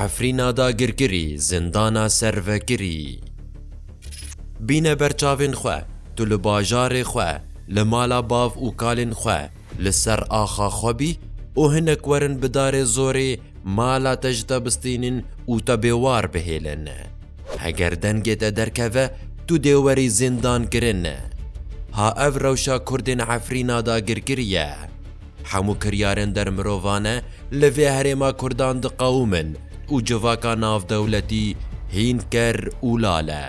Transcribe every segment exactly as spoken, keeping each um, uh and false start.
Efrîna dagirkirî, zindana servekirî. Bîne ber çavên xwe, tu li bajarê xwe, li mala bav û kalên xwe, li ser axa xwe bî û hinek werin bi darê zorê mala te ji te bistînin û te bêwar bihêlin. Heger dengê te derkeve, tu dê werî zîndankirin. Ha ev rewşa Kurdên Efrîna dagirkirî ye. Hemû kiryarên dermirovane li vê herêma Kurdan diqewimin û civaka navdewletî hîn ker û lal e.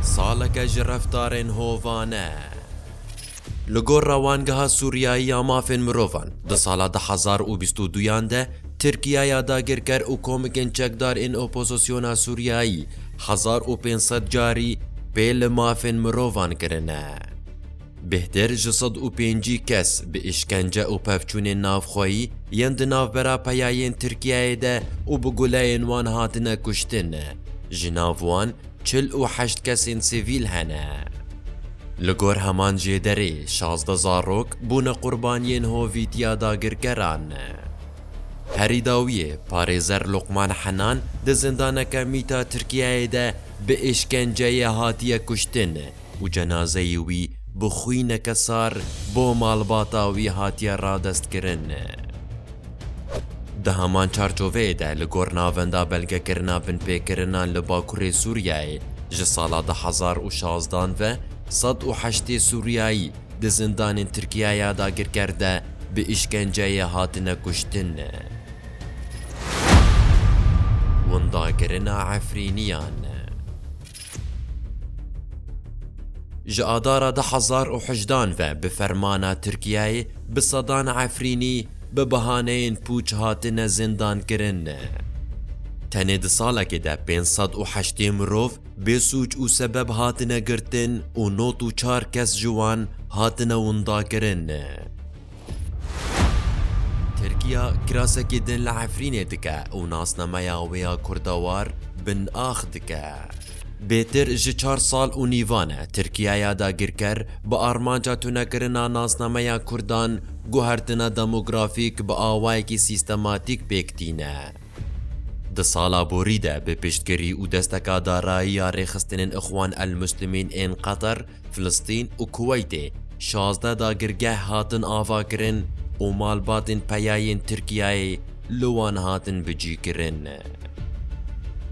Saleke ji reftarên hovane. Li gor Rewangeha Sûriyayî ya Mafên Mirovan, di sala du hezar û bîst û duyan de Tirkiyeya dagirker û komikên çekdar ên opozisyona Sûriyayî hezar û pênc sed carî pê li mafên mirovan kirine. Bêhtir ji sed û pêncî kes bi îşkence û pevçûnên navxweyî yên di navbera peyayên Tirkiyeyê de û bi guleyên wan hatine kuştin. Ji nav wan çil û heşt kesên sivîl hene. Li gor heman jêderê, şazdeh zarok bûne qurbaniyên hovîtiya dagirkeran. Herî dawiyê, parêzer Lokman Henan di zindaneke mîta Tirkiyeyê de bi îşkenceyê hatiye kuştin û cenazeyê wî bi xwîneke sar bo malbata wî hatiye radestkirin. Di heman çarçoveyê de, li gor navenda belgekirina binpêkirinan li Bakurê Sûriyeyê, ji sala du hezar û şazdan ve sed û heştê Sûriyayî di zindanên Tirkiyeya dagirker de bi îşkenceyê hatine kuştin. Windakirina Efrîniyan. Ji Adara du hezar û hejdan ve bi fermana Tirkiyeyê bi sedan Efrînî bi bahaneyên pûç hatine zindankirin. Tenê di salekê de pênc sed û heştê mirov bê sûc û sebeb hatine girtin û nod û çar kes ji wan hatine windakirin. Tirkiya kirasekî din li Efrînê dike û nasnameya wê ya kurdewar bin ax dike. Bêtir ji çar sal û nîvan e Tirkiyeya dagirker bi armanca tunekirina nasnameya kurdan guhertina demografîk bi awayekî sîstematîk pêk tîne. Di sala borî de bi piştgirî û desteka darayî ya rêxistinên Ixwan el Muslimîn ên Qeter, Filistîn û Kuweytê şazdeh dagirgeh hatin avakirin û malbatên peyayên Tirkiyeyê li wan hatin bicîkirin.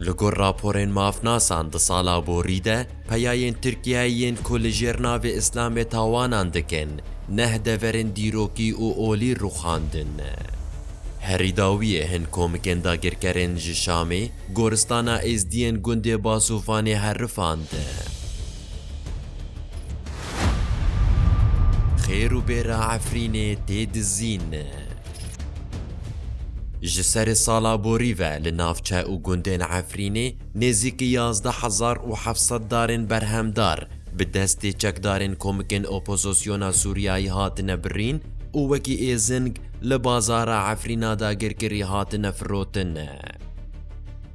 Li gor raporên mafnasan di sala borî de peyayên Tirkiyeyê yên ku li jêr navê Îslamê tawanan dikin, neh deverên dîrokî û olî rûxandin. Herî dawiyê hin komikên dagirkerên ji Şamê goristana Êzdiyên gundê Basûfanê herifand. Xêr û bêra Efrînê tê dizîn. Ji serê sala borî ve li navçe û gundên Efrînê nêzîkî yazdeh hezar û heft sed darên berhemdar bi destê çekdarên komikên opozisyona Sûriyayî hatine birîn û wekî êzing li bazara Efrîna dagirkirî hatine firotin.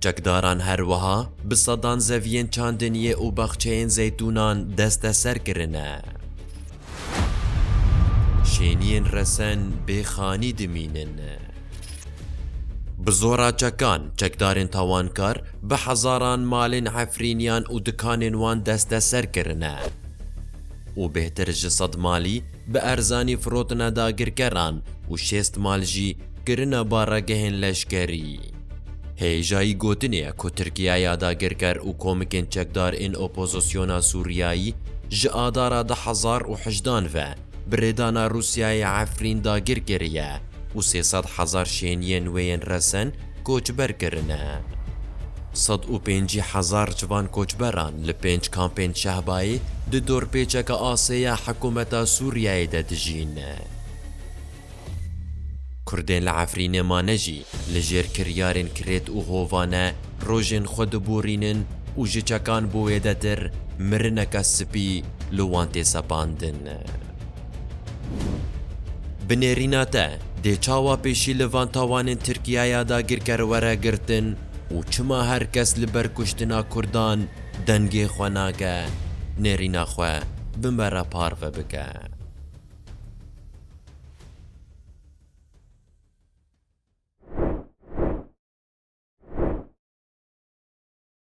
Çekdaran her wiha bi sedan zeviyên çandiniyê û baxçeyên zeytûnan desteser kirine. Şêniyên resen bê xanî dimînin. Bi zora çekan, çekdarên tawankar bi hezaran malên Efrîniyan û dikanên wan desteser kirine û bêhtir ji sed malî bi erzanî firotine dagirkeran û şêst mal jî kirine baregehên leşkerî. Hêjayî gotinê ye ku Tirkiyeya dagirker û komikên çekdar ên opozisyona Sûriyayî ji Adara du hezar û hejdan ve bi rêdana Rûsyayê Efrîn dagir kiriye û sê sed hezar şêniyên wê yên resen koçber kirine. Sed û pêncî hezar ji van koçberan li pênc kampên Şehbayê di dorpêçeke asê ya hikûmeta Sûriyeyê de dijîn. Kurdên li Efrînê mane jî li jêr kiryarên kirêt û hovane rojên xwe diborînin û ji çekan bi wêdetir mirineke spî li wan tê sepandin. Bi nêrîna te, dê çawa pêşî li van tawanên Tirkiyeya dagirker were girtin û çima her kes li ber kuştina Kurdan dengê xwe nake, nêrîna xwe bi me re parve bike.